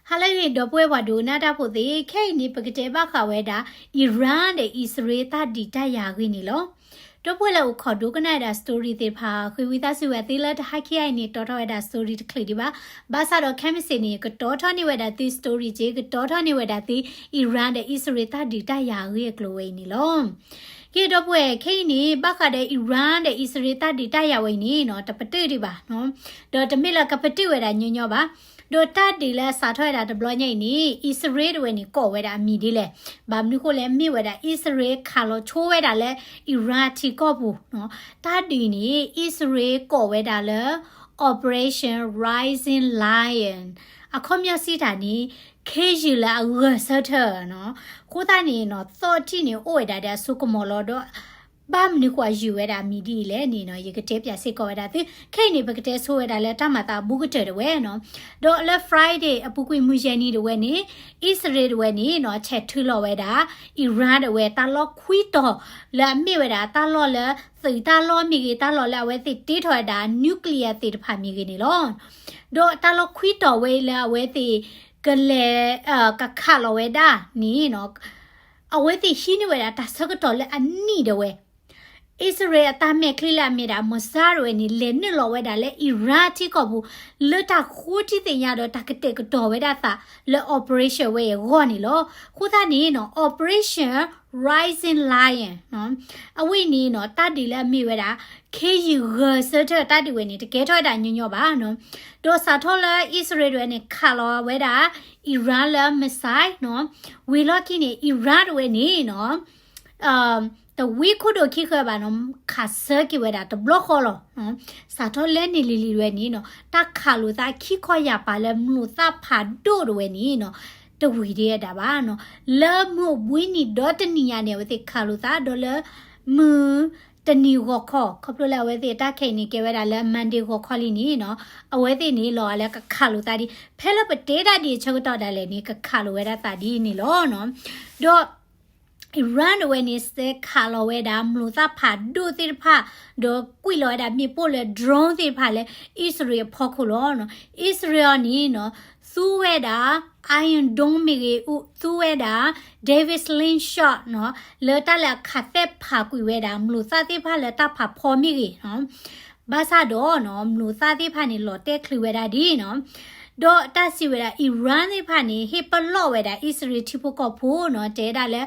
ဟါလၢအဂ့ၤ ဒီပုၢ်ဝဲၢ်ပှၤဒိကနၣ်တၢ်ဖိသ့ၣ်, ခဲအံၤန့ၣ် ပကတဲဘၣ်ဃးဝဲဒၣ် Iran ဒီးအံၣ်စရ့လး တၢ်ဒုးတၢ်ယၤအဂ့ၢ်န့ၣ်လီၤ. ဒီပုၢ်ဝဲၢ်လၢအိၣ်ခိးဒိကနၣ်ဝဲဒၣ် story သ့ၣ်တဖၣ် ဃ့ဝံသးစူၤဝဲသုလၢတဟါခံဂၤအံၤန့ၣ် တီထီၣ်ဝဲဒၣ် story တချုးဒံးဘၣ်. ဘၣ်ဆၣ်ဒီးခဲမုၢ်ဆ့ၣ်န့ၣ် ကတီထီၣ်န့ၢ်ဝဲဒၣ်သု story က့ ကတီထီၣ်န့ၢ်ဝဲဒၣ်သု Iran ဒီးအံၣ်စရ့လး တၢ်ဒုးတၢ်ယၤအဂ့ၢ်အကျိၤဝဲအံၤန့ၣ်လီၤ. ကဲ ဒီပုၢ်ဝဲၢ် ခဲအံၤန့ၣ် ဘၣ်ဃးဒီး Iran ဒီးအံၣ်စရ့လး တၢ်ဒုးတၢ်ယၤဝဲအံၤန့ၣ်နီၤ တပတုာ်ဒံးဘၣ်နီၤ, ဒီးတမ့ၢ်လၢကပတုာ်ဝဲဒၣ်ညီညီဘၣ်. ဒီးတၢ်ဒုးလၢအစးထီၣ်ဝဲဒၣ်တဘျီညါအံၤန့ၣ် အံၣ်စရ့လးတဝဲန့ၣ် ကိးဝဲဒၣ်အမံၤဒ်လဲၣ်. ဘၣ်မနုၤအဃိလဲၣ် မ့ၢ်ဝဲဒၣ်အံၣ်စရ့လးခးလီၤဆိဝဲဒၣ်လၢ Iran ထံကီၢ်ပူၤနီၤ. တၢ်ဒုးန့ၣ် အံၣ်စရ့လးကိးဝဲဒၣ်လၢ Operation Rising Lion အခီပညီစံးတၢ်န့ၣ် ခ့ယုၢ်လၢအဂဲၤဆၢထၢၣ်နီၤ. အဃိသတးန့ၣ်နီၤ သီၣ်ထံၣ်န့ၣ်အိၣ်ဝဲဒၣ်ဒီးအစိကမီၤလီၤဒီး ဘၣ်မနုၤဃိအယုၢ်ဝဲဒၣ်အမံၤဒ်အံၤလဲၣ်န့ၣ်နီၤ ယကတဲပၠးစ့ၢ်ကီးဝဲဒၣ်သု. ခဲအံၤန့ၣ် ပကတဲဆိဝဲဒၣ်လၢတၢ်မၤသးအဘူးကတၢၢ်တဝဲနီၤ. ဒီးလၢ Friday အပူၤကွံာ်မုၢ်ယဲၢ်နံၤတဝဲန့ၣ် အံၣ်စရ့လးတဝဲန့ၣ်နီၤ ဆဲးထုးလီၤဝဲဒၣ် Iran တဝဲတၢ်လီၢ်ခွံတီၤ လၢအမ့ၢ်ဝဲဒၣ်တၢ်လီၢ်လၢ သုးတၢ်လီၢ်မ့ၢ်ဂ့ၤ တၢ်လီၢ်လၢအဝဲသ့ၣ်တ့ထီၣ်ဝဲဒၣ် nuclear သ့ၣ်တဖၣ်မ့ၢ်ဂ့ၤန့ၣ်လီၤ. ဒီးတၢ်လီၢ်ခွံတီၤဝဲလၢအဝဲသ့ၣ် ကလဲၤ ကခးလီၤဝဲဒၣ်န့ၣ်နီၤ အဝဲသ့ၣ်ဟံးန့ၢ်ဝဲဒၣ်တၢ်ဆၢကတီၢ်လၢအနံၣ်ဒၣ်ဝဲ. အံၣ်စရ့လးအတၢ်မဲာ်ချံလၢအမ့ၢ်ဒၣ် Mossad တဝဲန့ၣ် လဲၤနုာ်လီၤဝဲဒၣ်လၢ Iran ထံကီၢ်ပူၤ လၢတၢ်ဃိထံသ့ၣ်ညါဒီးတၢ်ကတဲာ်ကတီၤဝဲဒၣ်သးလၢ operation ဝဲအံၤအဂီၢ်န့ၣ်လီၤ. အဃိသတးန့ၣ်နီၤ Operation Rising Lion နီၤ အဝဲန့ၣ်နီၤ တၢ်ဒုးလၢအမ့ၢ်ဝဲဒၣ် ခ့ယုၢ်ဂဲၤဆၢထၢၣ်တၢ်ဒုးဝဲန့ၣ် တကဲထီၣ်ဝဲဒၣ်ညီညီဘၣ်နီၤ. ဒီးစးထီၣ်လၢအံၣ်စရ့လးတဝဲန့ၣ် ခးလီၤဝဲဒၣ် Iran လၢ missile နီၤ ဝံၤလီၢ်ခံန့ၣ် Iran တဝဲန့ၣ်နီၤ တဝံခိၣ်ဒိၣ်ခံဃၢၤဘၣ်နီၤ ခးဆၢက့ၤဝဲဒၣ်တဘျီဃီလီၤ. စးထီၣ်လၢန့ၣ်လံၤလံၤတဝဲန့ၣ်နီၤ တၢ်ခးလိာ်သးခံခီယာ်ပာ်လၢမျိာ်သၣ်ဖးဒိၣ်တဝဲန့ၣ်နီၤ တဝံၤဒံးဝဲဒၣ်ဘၣ်နီၤ. လၢမုၢ်ဘှံးနံၤဒီတနံၤညါန့ၣ် အဝဲသ့ၣ်ခးလိာ်သးဒီးလၢ မုၢ်တနံၤဂီၤခီ ခီဖျိလၢအဝဲသ့ၣ်အတၢ်ခဲအံၤန့ၣ် ကဲဝဲဒၣ်လၢ Monday ဂီၤခီလံန့ၣ်နီၤ အဝဲသ့ၣ်န့ၣ်လီၤဂာ်လၢကခးလိာ်သးဒ် ဖဲလၢပတဲတၢ်ဒ်အဆၢကတီၢ်ဒၣ်လဲာ်န့ၣ် ကခးလိာ်ဝဲဒၣ်သးဒ်န့ၣ်လီၤနီၤ. ဒီး Iran တဝဲန့ၣ် စဲးခးလီၤဝဲဒၣ်မျိာ်သၣ်ဖးဒိၣ်သ့ၣ်တဖၣ် ဒီးကွံာ်လီၤဝဲဒၣ်မ့ၣ်ပိၢ်လၢ drone သ့ၣ်တဖၣ်လၢ အံၣ်စရ့လးအဖီခိၣ်လီၤနီၤ. အံၣ်စရ့လးအံၤန့ၣ်နီၤ သူဝဲဒၣ် Iron Dome မ့ၢ်ဂ့ၤ သူဝဲဒၣ် David's Slingshot နီၤ လၢတၢ်လၢအခးသဲၣ်ဖးကွံာ်ဝဲဒၣ် မျိာ်သၣ်သ့ၣ်တဖၣ်လၢတၢ်ဖးဖီမ့ၢ်ဂ့ၤနီၤ. ဘၣ်ဆၣ်ဒီးနီၤ မျိာ်သၣ်သ့ၣ်တဖၣ်န့ၣ် လီၤတဲာ်ချုးဝဲဒၣ်ဒ်နီၤ. ဒီးတၢ်စံးဝဲဒၣ် Iran သ့ၣ်တဖၣ်န့ၣ် ဟ့ၣ်ပလီၢ်ဝဲဒၣ် အံၣ်စရ့လးထံဖိကီၢ်ဖိနီၤ တဲဒၣ်လၢ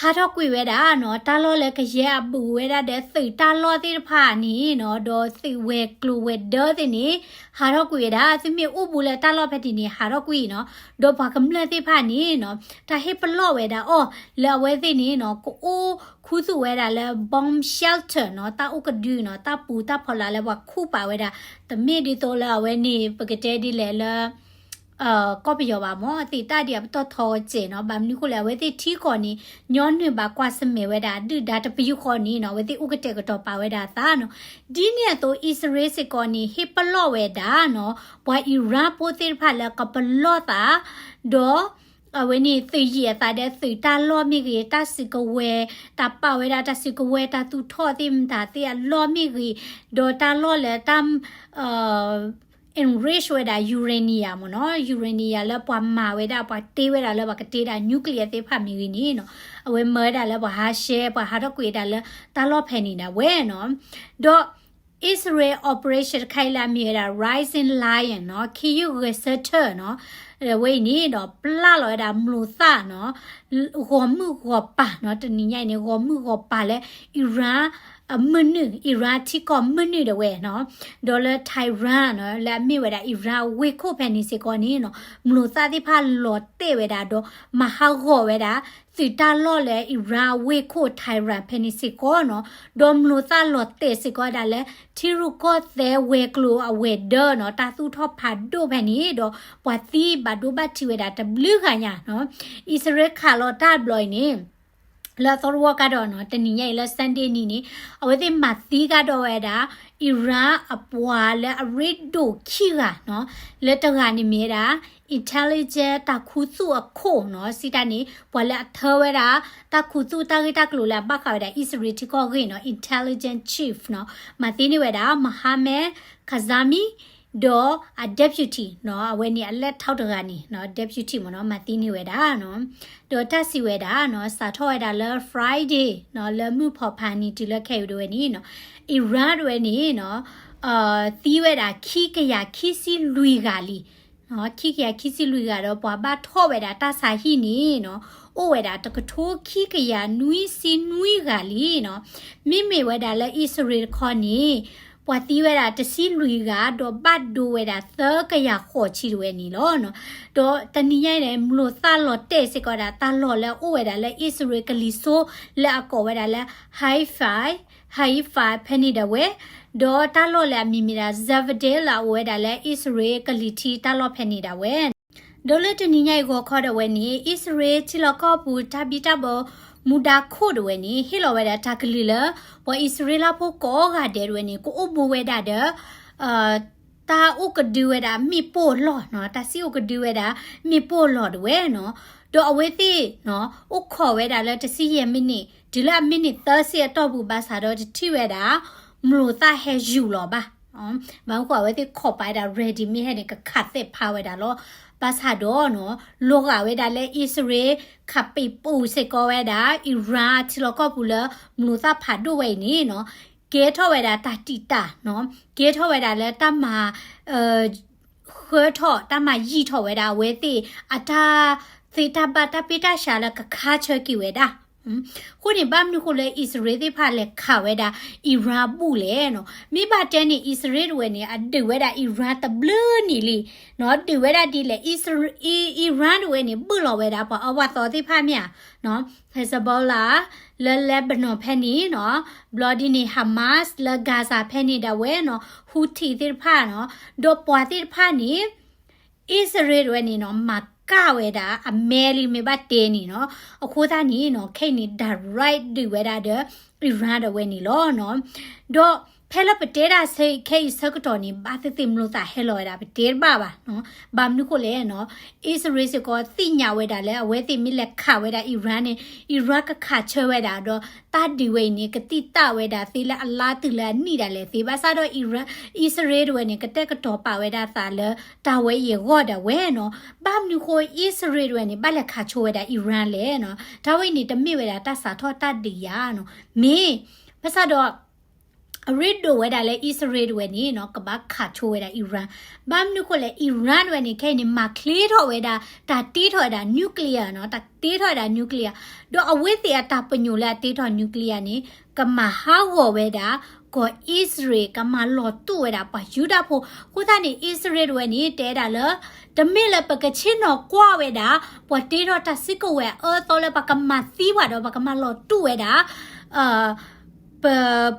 ဟးထီၣ်ကွံာ်ဝဲဒၣ်နီၤ တၢ်လီၢ်လၢကယဲၢ်အဘူးဝဲဒၣ်ဒီးသုးတၢ်လီၢ်သ့ၣ်တဖၣ်န့ၣ်နီၤ ဒီးသုးဝဲၤကျိၤဝဲၤဒၢသ့ၣ်န့ၣ် ဟးထီၣ်ကွံာ်ဝဲဒၣ် သုမ့ၢ်အိၣ်ဘူးလၢတၢ်လီၢ်ဖဲန့ၣ်န့ၣ် ဟးထီၣ်ကွံာ်နီၤ. ဒီးပှၤကမျၢၢ်သ့ၣ်တဖၣ်န့ၣ်နီၤ တၢ်ဟ့ၣ်ပလီၢ်ဝဲဒၣ်အီၤ လၢအဝဲသ့ၣ်န့ၣ်နီၤ ကအိၣ်ခူသူၣ်ဝဲဒၣ်လၢ bomb shelter နီၤ တၢ်အိၣ်ကဒုနီၤ တၢ်ပူၤတၢ်ဖီလာ်လၢပှၤခူၣ်ပာ်ဝဲဒၣ် တမ့ၢ်ဒ်သိးလၢအဝဲန့ၣ် ပကတဲဒ်လဲၣ်လၢ ကီၢ်ပယီၤဘၣ်မ့ၢ် သ့ၣ်တၢ်ဒ်အပတီၢ်ထီကဲးနီၤ ဘၣ်မနုၤဃိလဲၣ် အဝဲသ့ၣ်ထံကီၢ်န့ၣ် ညီနုၢ်ဘၣ်ကွၢ်ဆၢၣ်မဲာ်ဝဲဒၣ် ဒုၣ်ဒါတပယူာ်ဃီန့ၣ်နီၤ အဝဲသ့ၣ်အိၣ်ကတဲာ်ကတီၤပာ်ဝဲဒၣ်အသးနီၤ. ဒ်န့ၣ်အသိး အံၣ်စရ့လးစ့ၢ်ကီးန့ၣ် ဟ့ၣ်ပလီၢ်ဝဲဒၣ်နီၤ ပှၤ Iran ဖိသ့ၣ်တဖၣ်လၢကပလီၢ်သး ဒီး အဝဲန့ၣ်သုးယံာ်အသးဒီးသုးတၢ်လီၢ်မ့ၢ်ဂ့ၤ တၢ်စုကဝဲၤ တၢ်ပာ်ဝဲဒၣ်တၢ်စုကဝဲၤ တၢ်သူၣ်ထီၣ်သ့ၣ်မတၤသ့ၣ်အလီၢ်မ့ၢ်ဂ့ၤ ဒီးတၢ်လီၢ်လၢတၢ် enrich ဝဲဒၣ် uranium မ့ၢ်နီၤ uranium လၢပှၤမၤဝဲဒၣ် ပှၤတ့ဝဲဒၣ်လၢပှၤကတ့ဒၣ် nuclear သ့ၣ်တဖၣ်မ့ၢ်ဂ့ၤန့ၣ်နီၤ အဝဲမၤဝဲဒၣ်လၢပှၤဟးရှဲ ပှၤဟးထီၣ်ကွံာ်ဝဲဒၣ်လၢတၢ်လီၢ်ဖဲန့ၣ်ဒၣ်ဝဲနီၤ. ဒီး အံၣ်စရ့လး operation တခါအံၤလၢအမ့ၢ်ဝဲဒၣ် Rising Lion နီၤ ခ့ယုၢ်ဂဲၤဆၢထၢၣ်နီၤ ဝဲအံၤန့ၣ်ဒီး ပျၢ်လီၤဝဲဒၣ်မျိာ်သၣ်နီၤ ဂီၤမုၢ်ဂီၤပၤနီၤ တနံၤညါအံၤန့ၣ် ဂီၤမုၢ်ဂီၤပၤလၢ Iran အမုၢ်နုာ် Iran ထံကီၢ်မုၢ်နုာ်ဒၣ်ဝဲနီၤ ဒီးလၢ Tehran နီၤ လၢအမ့ၢ်ဝဲဒၣ် Iran အဝ့ၢ်ခိၣ်ဖဲန့ၣ်စ့ၢ်ကီးန့ၣ်နီၤ မျိာ်သၣ်သ့ၣ်တဖၣ်လီၤတဲာ်ဝဲဒၣ်ဒီး မၤဟးဂီၤဝဲဒၣ် သုးတၢ်လီၢ်လၢ Iran အဝ့ၢ်ခိၣ် Tehran ဖဲန့ၣ်စ့ၢ်ကီးနီၤ ဒီးမျိာ်သၣ်လီၤတဲာ်စ့ၢ်ကီးဝဲဒၣ်လၢ ထံရူၢ်ကီၢ်သဲးဝဲၤကျိၤအဝဲၤဒၢနီၤ တၢ်သူၣ်ထီၣ်ဖးဒိၣ်ဖဲန့ၣ်ဒီး ပှၤသံဘၣ်ဒိဘၣ်ထံးဝဲဒၣ်တဘျုးဂၤညါနီၤ အံၣ်စရ့လးခးလီၤတၢ်ဘျီအံၤန့ၣ် လၢအသီတဝီကဒီးနီၤ တနံၤညါအံၤလၢ Sunday နံၤန့ၣ် အဝဲသ့ၣ်မၤသံကဒီးဝဲဒၣ် Iran အပှၤလၢအရ့ဒိၣ်ခံဂၤနီၤ လၢတဂၤန့ၣ်မ့ၢ်ဝဲဒၣ် intelligence တၢ်ခူသူၣ်အခိၣ်နီၤ စံးတၢ်န့ၣ် ပှၤလၢအထၢဝဲဒၣ် တၢ်ခူသူၣ်တၢ်ဂ့ၢ်တၢ်ကျိၤလၢအဘၣ်ဃးဝဲဒၣ် အံၣ်စရ့လးထံကီၢ်အဂ့ၢ်နီၤ intelligence chief နီၤ မၤသံန့ၢ်ဝဲဒၣ် Mohammad Kazemi ဒီးအ deputy နီၤ အဝဲန့ၣ်အလဲၤထီၣ်တဂၤန့ၣ်နီၤ deputy မ့ၢ်နီၤ မၤသံန့ၢ်ဝဲဒၣ်နီၤ ဒီးတၢ်စံးဝဲဒၣ်နီၤ စးထီၣ်ဝဲဒၣ်လၢ Friday နီၤ လၢမုၢ်ဖီၣ်ဖးနံၤတုၤလၢခဲအံၤဒၣ်ဝဲန့ၣ်နီၤ Iran ဒၣ်ဝဲန့ၣ်နီၤ သံဝဲဒၣ်ခံကယၤခံဆံလွံၢ်ဂၤလံ ခံကယၤခံဆံလွံၢ်ဂၤဒီး ပှၤဘၣ်ထီၣ်ဝဲဒၣ်တၢ်ဆါဟံၣ်န့ၣ်နီၤ အိၣ်ဝဲဒၣ်တကထိခံကယၤနွံဆံနွံဂၤလံနီၤ မ့မ့ၢ်ဝဲဒၣ်လၢအံၣ်စရ့လးတခီန့ၣ် ပှၤသံဝဲဒၣ်တဆံလွံၢ်ဂၤ ဒီးဘၣ်ဒိဝဲဒၣ်သၢကယၤဃိးဆံဒၣ်ဝဲန့ၣ်လီၤနီၤ ဒီးတနံၤညါအံၤန့ၣ် မျိာ်သၣ်လီၤတဲာ်စ့ၢ်ကီးဒၣ် တၢ်လီၢ်လၢအအိၣ်ဝဲဒၣ်လၢအံၣ်စရ့လးကလံၤစိး လၢအကိးဝဲဒၣ်လၢ Haifa Haifa ဖဲန့ၣ်ဒၣ်ဝဲ ဒီးတၢ်လီၢ်လၢအမံၤမ့ၢ်ဒၣ် Zavadi လၢအအိၣ်ဝဲဒၣ်လၢအံၣ်စရ့လးကလံၤထံးတၢ်လီၢ်ဖဲန့ၣ်ဒၣ်ဝဲ ဒီးလၢတနံၤညါအံၤဂီၤခီဒၣ်ဝဲန့ၣ် အံၣ်စရ့လးထံလီၢ်ကီၢ်ပူၤ တၢ်ဘံၣ်တၢ်ဘၢမူဒါခိၣ်ဒၣ်ဝဲန့ၣ် ဟ့ၣ်လီၤဝဲဒၣ်တၢ်ကလုၢ်လၢ ပှၤအံၣ်စရ့လးဖိကိးဂၤဒဲးဒၣ်ဝဲန့ၣ် ကအိၣ်ဘူးဝဲဒၣ်ဒီး တၢ်အိၣ်ကဒုဝဲဒၣ်မ့ၣ်ပိၢ်အလီၢ်နီၤ တၢ်စံၣ်အိၣ်ကဒုဝဲဒၣ်မ့ၣ်ပိၢ်အလီၢ်ဒၣ်ဝဲနီၤ ဒီးအဝဲသ့ၣ်နီၤ အိၣ်ခိးဝဲဒၣ်လၢတဆံယဲၢ်မံးနံး တုၤလၢအမံးနံးသၢဆံအတီၢ်ပူၤ ဘၣ်ဆၣ်ဒီးတထံၣ်ဝဲဒၣ် မျိာ်သၣ်ဟဲယူၤလီၤဘၣ် ဘၣ်မနုၤအဃိအဝဲသ့ၣ်ခိးပာ်ဝဲဒၣ် ready made ဟဲန့ၣ် ကခးသဲးဖးဝဲဒၣ်လီၤ ဘၣ်ဆၣ်ဒီးနီၤ လီၤဂာ်ဝဲဒၣ်လၢအံၣ်စရ့လး ခးပံာ်ပူၤစ့ၢ်ကီးဝဲဒၣ် Iran ထံလီၢ်ကီၢ်ပူၤလၢ မျိာ်သၣ်ဖးဒိၣ်ဝဲအံၤန့ၣ်နီၤ ကဲထီၣ်ဝဲဒၣ်တၢ်တံာ်တာ်နီၤ ကဲထီၣ်ဝဲဒၣ်လၢတၢ်မၤ ဃၢထီၣ်တၢ်မၤယံာ်ထီၣ်ဝဲဒၣ် အဝဲသ့ၣ်အတၢ်သ့တၢ်ဘၣ်တၢ်ပ့ၢ်တၢ်ဆှးလၢကခါဆၢက့ၤဝဲဒၣ် အဃိန့ၣ် ဘၣ်မနုၤဃိလၢအံၣ်စရ့လးသ့ၣ်တဖၣ်လဲၤခးဝဲဒၣ် Iran ဘူၣ်လဲၣ်နီၤ မ့ၢ်ဘၣ်တဲန့ၣ် အံၣ်စရ့လးဒၣ်ဝဲန့ၣ် အဒုးဝဲဒၣ် Iran တဘျုးနံၣ်လံနီၤ ဒုးဝဲဒၣ်ဒ်လဲၣ် အံၣ်စရ့လး Iran ဒၣ်ဝဲန့ၣ် ဘုၣ်လီၤဝဲဒၣ်ပှၤအၢပှၤသီသ့ၣ်တဖၣ်မ့ၢ်ဧါ Hezbollah လၢ Lebanon ဖဲန့ၣ်နီၤ ဘျီဒ်န့ၣ် Hamas လၢ Gaza ဖဲန့ၣ်ဒၣ်ဝဲနီၤ Houthi သ့ၣ်တဖၣ်နီၤ ဒီးပှၤသ့ၣ်တဖၣ်န့ၣ် အံၣ်စရ့လးဒၣ်ဝဲန့ၣ်နီၤ မၤကၢ်ဝဲဒၣ်အမဲလံ မ့ၢ်ဘၣ်တဲန့ၣ်နီၤ အဃိသတးန့ၣ်နီၤ ခဲအံၤန့ၣ် direct ဒုးဝဲဒၣ်ဒီး Iran ဒၣ်ဝဲန့ၣ်လီၤနီၤ ဒီးဖဲလၢပတဲဒၣ်ခဲအံၤဆၢကတီၢ်န့ၣ် ဘၣ်သ့ၣ်သ့ၣ်မျိာ်သၣ်ဟဲလီၤဝဲဒၣ် ပတဲတဘၣ်ဘၣ်နီၤ ဘၣ်မနုၤဃိလဲၣ်နီၤ အံၣ်စရ့လးစ့ၢ်ကီးသ့ၣ်ညါဝဲဒၣ်လၢ အဝဲသ့ၣ်မ့ၢ်လဲၤခးဝဲဒၣ် Iran န့ၣ် Iran ကခးဆၢဝဲဒၣ်ဒီး တၢ်ဒုးဝဲအံၤန့ၣ် ကသံၣ်တၢ်ဝဲဒၣ်သ့လၢအလါတုၤလၢအနံၣ်ဒၣ်လဲာ်သ့ ဘၣ်ဆၣ်ဒီး Iran အံၣ်စရ့လးဒၣ်ဝဲန့ၣ် ကတဲာ်ကတီၤပာ်ဝဲဒၣ်သးလၢ တၢ်ဝဲအံၤအဂီၢ်ဒၣ်ဝဲနီၤ ဘၣ်မနုၤဃိအံၣ်စရ့လးဒၣ်ဝဲန့ၣ် ဘၣ်လဲၤခးဆိဝဲဒၣ် Iran လဲၣ်နီၤ တၢ်ဝဲအံၤန့ၣ် တမ့ၢ်ဝဲဒၣ်တၢ်စးထီၣ်တၢ်ဒုးယၤနီၤ မ့ၢ် ဘၣ်ဆၣ်ဒီး အရ့ဒိၣ်ဝဲဒၣ်လၢအံၣ်စရ့လးဒၣ်ဝဲန့ၣ်နီၤ ကဘၣ်ခးဆိဝဲဒၣ် Iran ဘၣ်မနုၤဃိလဲၣ် Iran ဒၣ်ဝဲန့ၣ် ခဲအံၤန့ၣ် မၤချ့ထီၣ်ဝဲဒၣ် တၢ်တ့ထီၣ်ဝဲဒၣ် nuclear နီၤ တၢ်တ့ထီၣ်ဝဲဒၣ် nuclear ဒီးအဝဲသ့ၣ်အတၢ်ပညိၣ်လၢအတ့ထီၣ် nuclear န့ၣ် ကမၤဟးဂီၤဝဲဒၣ် ကီၢ်အံၣ်စရ့လး ကမၤလီၤတူာ်ဝဲဒၣ်ပှၤယူဒၤဖိ အဃိသတးန့ၣ် အံၣ်စရ့လးဒၣ်ဝဲန့ၣ် တဲဒၣ်လၢ တမ့ၢ်လၢပကဆ့ၣ်နီၤကွၢ်ဝဲဒၣ် ပှၤတ့ထီၣ်တၢ်စုကဝဲၤအအၢအသီလၢပကမၤသံပှၤဒီး ပကမၤလီၤတူာ်ဝဲဒၣ် ပ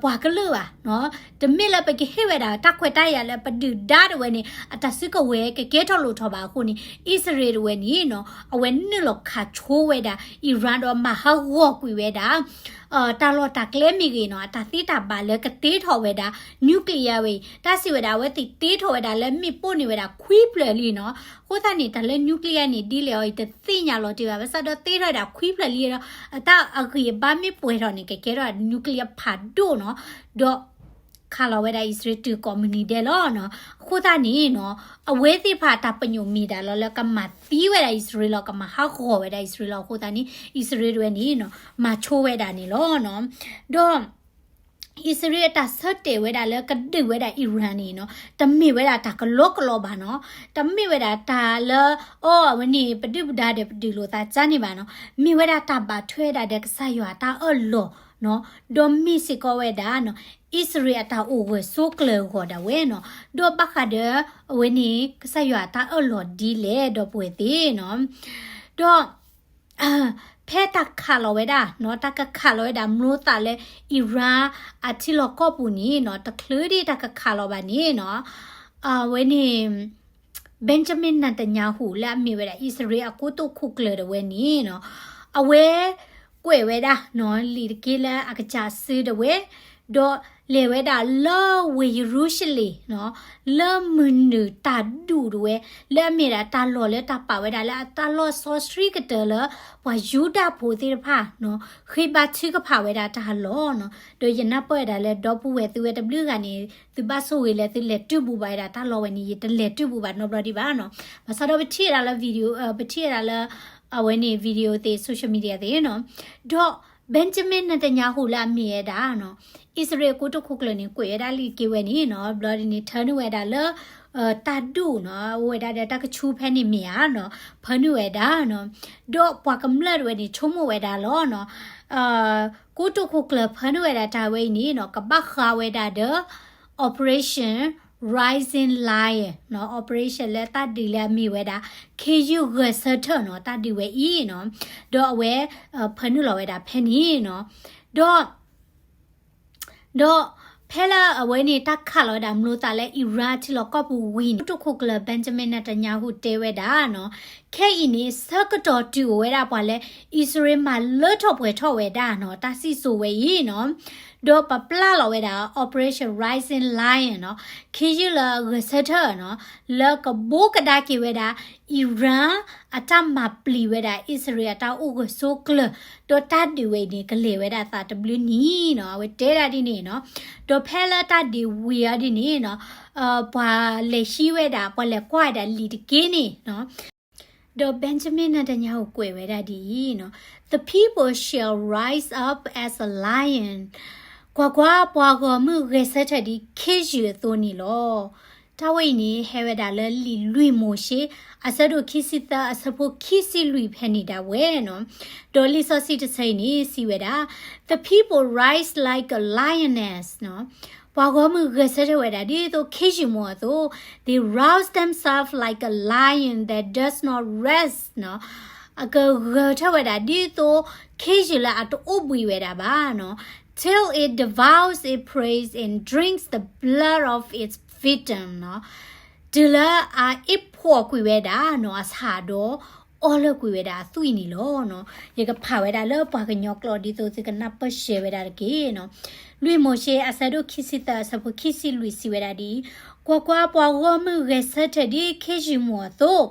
ပှၤကလုာ်ဘၣ်နီၤ တမ့ၢ်လၢပကဟ့ၣ်ဝဲဒၣ်တၢ်ခွဲးတၢ်ယာ်လၢပဒုၣ်ဒါဒၣ်ဝဲန့ၣ် အတၢ်စုကဝဲၤကကဲထီၣ်လိၣ်ထီၣ်ဘၣ်အဃိန့ၣ် အံၣ်စရ့လးဒၣ်ဝဲန့ၣ်နီၤ အဝဲနုာ်လီၤခးဆိဝဲဒၣ် Iran ဒီးမၤဟးဂီၤကွံာ်ဝဲဒၣ် တၢ်လီၢ်တၢ်ကျဲမ့ၢ်ဂ့ၤနီၤ အတၢ်သ့တၢ်ဘၣ်လၢကတ့ထီၣ်ဝဲဒၣ် nuclear ဝဲအံၤ တၢ်စံးဝဲဒၣ် အဝဲသ့ၣ်တ့ထီၣ်ဝဲဒၣ်လၢမ့ၣ်ပိၢ်န့ၢ်ဝဲဒၣ်ခွံဖျၢၣ်လံနီၤ အဃိသတးန့ၣ် တၢ်လၢ nuclear န့ၣ် ဒ်လဲၣ်အီၤအံၤ တသ့ၣ်ညါလီၤတံၢ်ဘၣ် ဘၣ်ဆၣ်ဒီးတ့ထီၣ်ဝဲဒၣ်ခွံဖျၢၣ်လံဒီး အတၢ်အဂံၢ်အဘါမ့ၢ်ပှဲၤထီၣ်န့ၣ် ကကဲထီၣ် nuclear ဖးဒိၣ်နီၤ ဒီး ခးလီၤဝဲဒၣ်အံၣ်စရ့လးတုၤကိးမုၢ်နံၤဒဲးလီၤနီၤ အဃိသတးန့ၣ်နီၤ အဝဲသ့ၣ်တဖၣ်တၢ်ပညိၣ်မ့ၢ်ဒၣ်လီၤလၢကမၤသံဝဲဒၣ်အံၣ်စရ့လးလီၤ ကမၤဟးဂီၤဝဲဒၣ်အံၣ်စရ့လးလီၤ အဃိသတးန့ၣ် အံၣ်စရ့လးဒၣ်ဝဲန့ၣ်နီၤ မၤဆိဝဲဒၣ်န့ၣ်လီၤနီၤ ဒီး အံၣ်စရ့လးအတၢ်ဆၢတဲာ်ဝဲဒၣ်လၢကဒုးဝဲဒၣ် Iran န့ၣ်နီၤ တမ့ၢ်ဝဲဒၣ်တၢ်ကလီကလီဘၣ်နီၤ တမ့ၢ်ဝဲဒၣ်တၢ်လၢ အီ အဝဲန့ၣ် ပဒုၣ်ပဒါဒီးပဒုးလိာ်သးကါန့ၣ်ဘၣ်နီၤ မ့ၢ်ဝဲဒၣ်တၢ်ဘၣ်ထွဲဒၣ်ဒီးကစၢ်ယွၤအတၢ်အၢၣ်လီၤနီၤ ဒီးမ့ၢ်စ့ၢ်ကီးဝဲဒၣ်နီၤ အံၣ်စရ့လးအတၢ်အိၣ်ဂၢၢ်ဆိးကျၢၤအဂီၢ်ဒၣ်ဝဲနီၤ ဒီးဘၣ်ဃးဒီး အဝဲန့ၣ် ကစၢ်ယွၤအတၢ်အၢၣ်လီၤဒ်လဲၣ်ဒီပုၢ်ဝဲၢ်သ့ၣ်နီၤ ဒီး ဖဲတၢ်ခးလီၤဝဲဒၣ်နီၤ တၢ်ကခးလီၤဝဲဒၣ်မျိာ်သၣ်လၢ Iran အထံလီၢ်ကီၢ်ပူၤန့ၣ်နီၤ တချုးဒံးတၢ်ကခးလီၤဘၣ်န့ၣ်နီၤ အဝဲန့ၣ် Benjamin Netanyahu လၢအမ့ၢ်ဝဲဒၣ် အံၣ်စရ့လးအကိတိာ်ခိၣ်ကျၢၢ်ဒၣ်ဝဲန့ၣ်နီၤ အဝဲ ကွဲးဝဲဒၣ်နီၤ လံာ်တက့ၢ်လၢအကစၢ်စုဒၣ်ဝဲ ဒီးလဲၤဝဲဒၣ်လၢဝ့ၢ်ယရူၤၡလ့ၣ်နီၤ, လၢမုၢ်နုာ်တၢ်ဒူၣ်တဝဲ, လၢအမ့ၢ်ဒၣ်တၢ်လီၢ်လၢတၢ်ပာ်ဝဲဒၣ်လၢ အတၢ်လီၢ်စီဆှံကတၢၢ်လၢ ပှၤယူဒၤဖိသ့ၣ်တဖၣ်နီၤ ဃ့ဘါထုကဖၣ်ဝဲဒၣ်တၢ်လီၢ်နီၤ. ဒီးယနၢ်ပၢၢ်ဝဲဒၣ်လၢ ဒီပုၢ်ဝဲၢ်သုဝဲတဘျုးဂၤန့ၣ် သုဘၣ်ဆိၣ်ဂ့ၤလၢသုလဲၤတုၤဘူးဘၣ်ဝဲဒၣ်တၢ်လီၢ်ဝဲန့ၣ် ယတလဲၤတုၤဘူးဘၣ်နီတဘျီဒံးဘၣ်နီၤ. ဘၣ်ဆၣ်ဒီးပထံၣ်ဝဲဒၣ်လၢ video ပထံၣ်ဝဲဒၣ်လၢ အဝဲန့ၣ် video သ့ၣ် social media သ့ၣ်နီၤ. ဒီး Benjamin Netanyahu လၢအမ့ၢ်ဝဲဒၣ်နီၤ အံၣ်စရ့လးကိတိာ်ခိၣ်ကျၢၢ်န့ၣ် ကွဲးဝဲဒၣ်လံာ်တက့ၢ်ဝဲန့ၣ်နီၤ, ဘျီဒ်န့ၣ် ထၢနုာ်ဝဲဒၣ်လၢ တၢ်ဒူၣ်နီၤ, အိၣ်ဝဲဒၣ်ဒီးတၢ်ကဆူဖဲန့ၣ်မ့ၢ်ဧါနီၤ, ဖၢနုာ်ဝဲဒၣ်နီၤ. ဒီးပှၤကမျၢၢ်တဝဲန့ၣ် ဆိကမိၣ်ဝဲဒၣ်လီၤနီၤ, ကိတိာ်ခိၣ်ကျၢၢ်ဖၢနုာ်ဝဲဒၣ်တၢ်ဝဲအံၤန့ၣ်နီၤ ကဘၣ်ဃးဝဲဒၣ်ဒီး Operation Rising Lion နီၤ, operation လၢတၢ်ဒုးလၢအမ့ၢ်ဝဲဒၣ် ခ့ယုၢ်ဂဲၤဆၢထၢၣ်နီၤ, တၢ်ဒုးဝဲအံၤနီၤ. ဒီးအဝဲ ဖၢနုာ်လီၤဝဲဒၣ်ဖဲန့ၣ်နီၤ. ဒီး ဒီးဖဲလၢအဝဲန့ၣ် တၢ်ခးလီၤဝဲဒၣ်မျိာ်သၣ်လၢ Iran ထံလီၢ်ကီၢ်ပူၤဝံၤန့ၣ် ကိတိာ်ခိၣ်ကျၢၢ် Benjamin Netanyahu တဲဝဲဒၣ်နီၤ, ခဲအံၤန့ၣ် ဆၢကတီၢ်တုၤအိၣ်ဝဲဒၣ်ပှၤလၢ အံၣ်စရ့လးမၤလၢထီၣ်ပှဲၤထီၣ်ဝဲဒၣ်နီၤ တၢ်စံၣ်စိၤဝဲအံၤနီၤ. ဒီးပပျၢ်လီၤဝဲဒၣ် Operation Rising Lion နီၤ, ခ့ယုၢ်လၢအဂဲၤဆၢထၢၣ်နီၤ, လၢကဘိးကဒါက့ၤဝဲဒၣ် Iran အတၢ်မၤပျံၤဝဲဒၣ် အံၣ်စရ့လးအတၢ်အိၣ်ဂၢၢ်ဆိးကျၢၤ, ဒီးတၢ်ဒုးဝဲအံၤန့ၣ် ကလဲၤဝဲဒၣ်သးတဘျုးနံၣ်နီၤ, အဝဲတဲဒၣ်ဒ်န့ၣ်နီၤ. ဒီးဖဲလၢတၢ်ဒုးဝံၤအီၤဒ်န့ၣ်နီၤ, ပှၤလဲၤဟံးဝဲဒၣ် ပှၤလဲၤကွၢ်ဝဲဒၣ်လံာ်တက့ၢ်န့ၣ်နီၤ. ဒီး Benjamin Netanyahu ကွဲးဝဲဒၣ်ဒ်အံၤနီၤ, The people shall rise up as a lion. ကွၢ်ကွၢ်, ပှၤဂီၢ်မုၢ်ဂဲၤဆၢထၢၣ်ဒ်ခ့ယုၢ်အသိးန့ၣ်လီၤ. တၢ်ဝဲအံၤန့ၣ် ဟဲဝဲဒၣ်လၢလံာ်လွံၢ်မိၤၡ့ အဆၢဒိၣ်ခံဆံသၢ အဆၢဖိခံဆံလွံၢ်ဖဲန့ၣ်ဒၣ်ဝဲနီၤ. ဒီးလံာ်စီဆှံတဆၢအံၤန့ၣ် စံးဝဲဒၣ်, The people rise like a lioness နီၤ. ပှၤဂီၢ်မုၢ်ဂဲၤဆၢထၢၣ်ဝဲဒၣ်ဒ်သိးခ့ယုၢ်မိၢ်အသိး, They rouse themselves like a lion that does not rest နီၤ. အကဂဲၤဆၢထၢၣ်ဝဲဒၣ်ဒ်သိးခ့ယုၢ်လၢအတအိၣ်ဘှံးဝဲဒၣ်ဘၣ်နီၤ. Till it devours its prey and drinks the blood of its victim နီၤ. တုၤလၢအအ့ၣ်ဖှီၣ်ကွံာ်ဝဲဒၣ်နီၤ အဆၣ်ဒီး အီလၢာ်ကွံာ်ဝဲဒၣ်အသွံၣ်န့ၣ်လီၤနီၤ. ယကဖးဝဲဒၣ်လၢပှၤကညီကျိာ်ဒ်သိးသုကနၢ်ပၢၢ်ရှဲဝဲဒၣ်တက့ၢ်နီၤ. လွံၢ်မိၤၡ့အဆၢဒိၣ်ခံဆံသၢ အဆၢဖိခံဆံလွံၢ်စံးဝဲဒၣ်ဒ်အံၤ, ကွၢ်ကွၢ်, ပှၤဂီၢ်မုၢ်ဂဲၤဆၢထၢၣ်ဒ်ခ့ယုၢ်မိၢ်အသိး,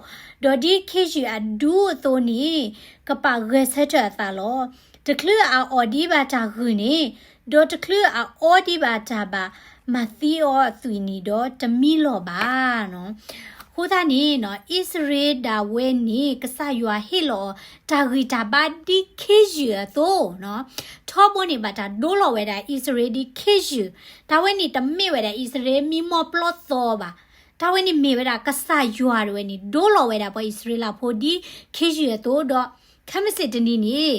ဒီးဒ်ခ့ယုၢ်အဒူအသိးန့ၣ် ကပာ်ဂဲၤဆၢထၢၣ်အသးလီၤ. တချုးအအီၣ်ဒံးဘၣ်တၢ်ဂုာ်န့ၣ်, ဒီးတချုးအအီဒံးဘၣ်တၢ်ဘၣ်, မၤသံအီၤအသွံၣ်န့ၣ်ဒီးတမံလီၤဘၣ် နီၤ. အဃိသတးန့ၣ်နီၤ, အံၣ်စရ့လးဒၣ်ဝဲန့ၣ် ကစၢ်ယွၤဟ့ၣ်လီၤအီၤတၢ်ဂံၢ်တၢ်ဘါဒ်ခ့ယုၢ်အသိးနီၤ. ထီဘိန့ၣ် ဘၣ်တၢ်ဒိလီၤဝဲဒၣ်အံၣ်စရ့လးဒ်ခ့ယုၢ်, တၢ်ဝဲန့ၣ်တမ့ၢ်ဝဲဒၣ်အံၣ်စရ့လးမံမီၢ်ပျီသီဘၣ်. တၢ်ဝဲန့ၣ်မ့ၢ်ဝဲဒၣ်ကစၢ်ယွၤဒၣ်ဝဲန့ၣ် ဒိလီၤဝဲဒၣ်ပှၤအံၣ်စရ့လးဖိဒ်ခ့ယုၢ်အသိး, ဒီးခဲမုၢ်ဆ့ၣ်တနံၤန့ၣ်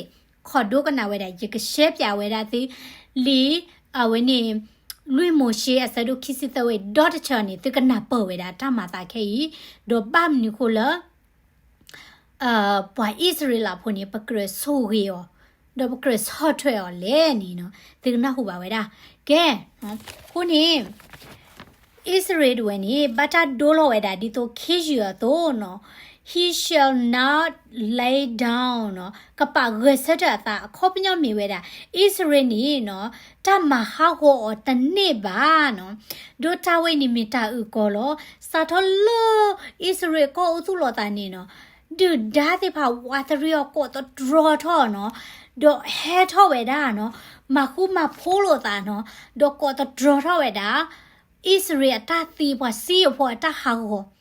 ခိၣ်ဒိကနၣ်ဝဲဒၣ် ယကရှဲပၠးဝဲဒၣ်သု လံာ်အဝဲန့ၣ် လွံၢ်မိၤၡ့အဆၢဒိၣ်ခံဆံသၢဝဲ ဒီတဆၢန့ၣ် သုကနၢ်ပၢၢ်ဝဲဒၣ်တၢ်မၤသးခဲအံၤ, ဒီးဘၣ်မနုၤဃိလၢ ပှၤအံၣ်စရ့လးဖိန့ၣ် ပကြၢးဆိၣ်ဂ့ၤအီၤ, ဒီးပကြၢးဆီၣ်ထွဲအီၤလဲၣ်န့ၣ်နီၤ, သုကနၢ်ဟူဘၣ်ဝဲဒၣ်. ကဲ, အဃိန့ၣ် အံၣ်စရ့လးဒၣ်ဝဲန့ၣ် ဘၣ်တၢ်ဒိလီၤဝဲဒၣ်ဒ်သိးခ့ယုၢ်အသိးနီၤ, he shall not lie down နီၤ, ကပာ်ဂဲၤဆၢထၢၣ်အသး အခီပညီမ့ၢ်ဝဲဒၣ် အံၣ်စရ့လးန့ၣ်နီၤ, တၢ်မၤဟးဂီၤအီၤတန့ၢ်ဘၣ်နီၤ, ဒီးတၢ်ဝဲန့ၣ်မ့ၢ်တၢ်အုၣ်ကီၤလီၤ. စးထီၣ်လၢ အံၣ်စရ့လးကီၢ်အိၣ်သူၣ်လီၤသးန့ၣ်နီၤ, ဒုၣ်ဒါသ့ၣ်တဖၣ်ဝးတရံးအီၤ ကိးသတြီထီၣ်နီၤ, ဒီးဟဲထီၣ်ဝဲဒၣ်နီၤ, မၤဃူမၤဖိးလိာ်သးနီၤ, ဒီးကိးသတြီထီၣ်ဝဲဒၣ် အံၣ်စရ့လးအတၢ်သံ ပှၤစံၣ်အဖီအတၢ်ဟးဂီၤ,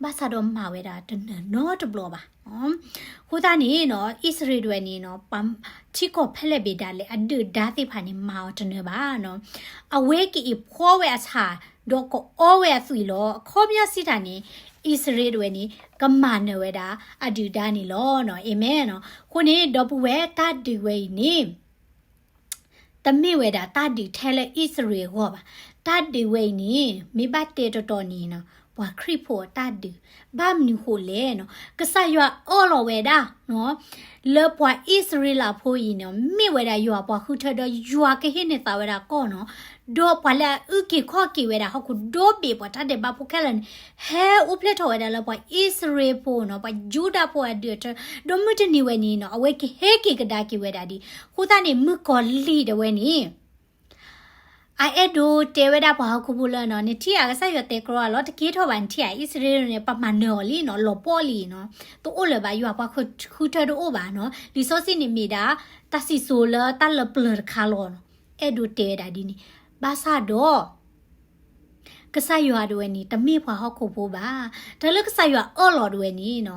ဘၣ်ဆၣ်ဒီးမၤဝဲဒၣ်တနၢၤနီတဘျီဘၣ်. အဃိသတးန့ၣ်နီၤ, အံၣ်စရ့လးဒၣ်ဝဲန့ၣ်နီၤ, ပှၤထံကီၢ်ဖဲလဲၣ်ဘ့ၣ်ဒၣ်လဲာ် အဒုၣ်ဒါသ့ၣ်တဖၣ်န့ၣ် မၤအီၤတနၢၤဘၣ်နီၤ. အဝဲကအ့ၣ်ဖှီဝဲအဆၣ်, ဒီးကအီဝဲအသွံၣ်လီၤ. အခီပညီစံးတၢ်န့ၣ်, အံၣ်စရ့လးဒၣ်ဝဲန့ၣ် ကမၤနၢၤဝဲဒၣ်အဒုၣ်ဒါန့ၣ်လီၤနီၤ. အၤမ့ၣ်နီၤ. အဃိန့ၣ် ဒီပုၢ်ဝဲၢ် တၢ်ဒုးဝဲအံၤန့ၣ် တမ့ၢ်ဝဲဒၣ်တၢ်ဒုးထဲလၢအံၣ်စရ့လးအဂီၢ်ဘၣ်. တၢ်ဒုးဝဲအံၤန့ၣ် မ့ၢ်ဘၣ်တဲတီတီန့ၣ်နီၤ, ပှၤခရံာ်ဖိအတၢ်ဒုး, ဘၣ်မနုၤဃိလဲၣ်နီၤ, ကစၢ်ယွၤအၢၣ်လီၤဝဲဒၣ်နီၤ, လၢပှၤအံၣ်စရ့လးဖိအံၤန့ၣ် မ့ၢ်ဝဲဒၣ်ယွၤပှၤဃုထၢ ဒီးယွၤကဟ့ၣ်န့ၢ်သးဝဲဒၣ်ကီၢ်နီၤ, ဒီးပှၤလၢအအုၣ်က့ၤခီၣ်က့ၤဝဲဒၣ် ဟီၣ်ခိၣ်ဒီဘ့ၣ် ပှၤတၢ်ဒဲးဘးဖိခဲလၢာ်န့ၣ် ဟဲအိၣ်ဖျဲၣ်ထီၣ်ဝဲဒၣ်လၢပှၤအံၣ်စရ့လးဖိနီၤ, ပှၤယူဒၤဖိအဒုးအထၢ, ဒီးမုၢ်တနံၤဝဲန့ၣ်နီၤ, အဝဲကဟဲက့ၤကဒါက့ၤဝဲဒၣ်ဒံး. အဃိသတးန့ၣ် မုၣ်ကီၤလံၢ်ဒၣ်ဝဲန့ၣ် အအဲၣ်ဒိးတဲဝဲဒၣ်ပှၤဟီၣ်ခိၣ်ဖိလၢနီၤ, နထံၣ်ဧါ ကစၢ်ယွၤတဲကြီအီၤလီၤ, တကဲထီၣ်ဘၣ်, နထံၣ်ဧါ, အံၣ်စရ့လးန့ၣ် ပမၤနၢၤအီၤလံနီၤ, လီၤပှီၢ်လံနီၤ, တအိၣ်လၢၤဘၣ်, ယွၤပှၤဃုထၢတအိၣ်ဘၣ်နီၤ, လံာ်စီဆှံန့ၣ်မ့ၢ်ဒၣ် တၢ်စံၣ်စိၤလၢတၢ်လၢပျၢၤတခါလီၤနီၤ, အဲၣ်ဒိးတဲဝဲဒၣ်ဒ်န့ၣ်, ဘၣ်ဆၣ်ဒီး ကစၢ်ယွၤဒၣ်ဝဲန့ၣ် တမ့ၢ်ပှၤဟီၣ်ခိၣ်ဖိဘၣ်. တၢ်လၢကစၢ်ယွၤအၢၣ်လီၤဒၣ်ဝဲန့ၣ်နီၤ,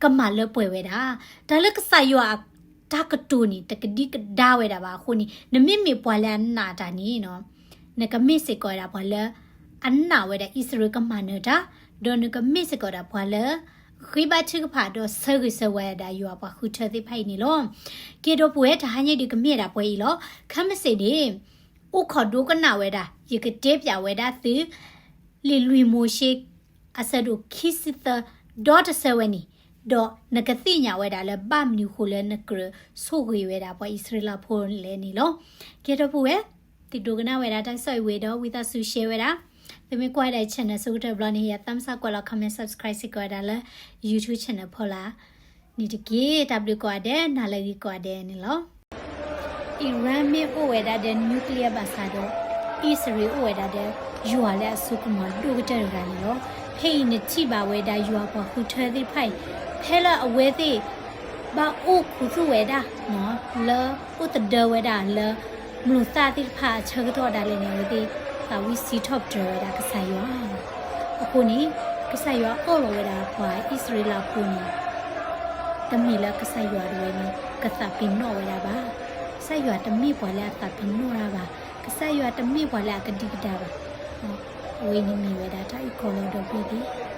ကမၤလၢပှဲၤဝဲဒၣ်. တၢ်လၢကစၢ်ယွၤအတၢ်ကတိၤန့ၣ် တကဒံကဒါဝဲဒၣ်ဘၣ်အဃိန့ၣ်, နမ့မ့ၢ်ပှၤလၢအနာ်တၢ်န့ၣ်နီၤ, နကမ့ၢ်စ့ၢ်ကီးဝဲဒၣ်ပှၤလၢ အနာ်ဝဲဒၣ်အံၣ်စရ့လးကမၤနၢၤတၢ်, ဒီးနကမ့ၢ်စ့ၢ်ကီးဒၣ်ပှၤလၢ ဃ့ဘါထုကဖၣ်ဒီးဆၢဂ့ၤဆၢဝါဒၣ်ယွၤပှၤဃုထၢသ့ၣ်တဖၣ်အံၤန့ၣ်လီၤ. ကဲဒီပုၢ်ဝဲၢ် တဟါညါဒုးကမ့ၢ်ဒၣ်ပှဲၤအံၤလီၤ. ခဲမုၢ်ဆ့ၣ်န့ၣ် အိၣ်ခိးဒိကနၣ်ဝဲဒၣ်, ယကတဲပၠးဝဲဒၣ်သု လံာ်လွံၢ်မိၤၡ့ အဆၢဒိၣ်ခံဆံသၢ ဒီတဆၢဝဲန့ၣ်, ဒီးနကသ့ၣ်ညါဝဲဒၣ်လၢဘၣ်မနုၤဃိလၢနကြၢးဆိၣ်ဂ့ၤဝဲဒၣ်ပှၤအံၣ်စရ့လးဖိလဲၣ်န့ၣ်လီၤ. ကဲဒီပုၢ်ဝဲၢ်, သုဒိကနၣ်ဝဲဒၣ်တၢ်ကစီၣ်အံၤဝံၤဒီး ဝံသးစူၤ share ဝဲဒၣ်, သုမ့ၢ်ကွၢ်ဝဲဒၣ် channel အဆိကတၢၢ်တဘျီန့ၣ် ဟ့ၣ်ယၤ thumbs up ကွဲးလီၤ comment subscribe စ့ၢ်ကီးဝဲဒၣ်လၢ YouTube channel ဖီလာ်န့ၣ်တက့ၢ်. တၢ်ဘျုးကိးဂၤဒဲး, နၤလၢအဂ့ၤကိးဂၤဒဲးန့ၣ်လီၤ. Iran မ့ၢ်အိၣ်ဝဲဒၣ်ဒီး nuclear ဘၣ်ဆၣ်ဒီး အံၣ်စရ့လးအိၣ်ဝဲဒၣ်ဒီး ယွၤလၢအစိကမီၤဒိၣ်ကတၢၢ်တဂၤန့ၣ်လီၤ. ဖဲအံၤနထံၣ်ဘၣ်ဝဲဒၣ်ယွၤပှၤဃုထၢသ့ၣ်တဖၣ်အံၤ, ဖဲလၢအဝဲသ့ၣ် ဘၣ်အိၣ်ခူသူၣ်ဝဲဒၣ် လၢအိၣ်သဒၢဝဲဒၣ်လၢ မိၢ်သၣ်သ့ၣ်တဖၣ်အဆၢကတီၢ်ဒၣ်လဲာ်န့ၣ် အဝဲသ့ၣ်သးဝံၣ်စံးထီၣ်ပတြၢၤဝဲဒၣ်ကစၢ်ယွၤ. အဃိန့ၣ် ကစၢ်ယွၤအၢၣ်လီၤဝဲဒၣ်ပှၤအံၣ်စရ့လးဖိန့ၣ် တမ့ၢ်လၢကစၢ်ယွၤဒၣ်ဝဲန့ၣ် ကသးပ့ၤနီၣ်ဝဲဒၣ်ဘၣ်. ကစၢ်ယွၤတမ့ၢ်ပှၤလၢအသးပ့ၤနီၣ်တၢ်ဘၣ်. ကစၢ်ယွၤတမ့ၢ်ပှၤလၢအကဒံကဒါဘၣ်. အဝဲန့ၣ်မ့ၢ်ဝဲဒၣ်တၢ်အုၣ်ကီၤလီၤဒီးဘျၢသ့ၣ်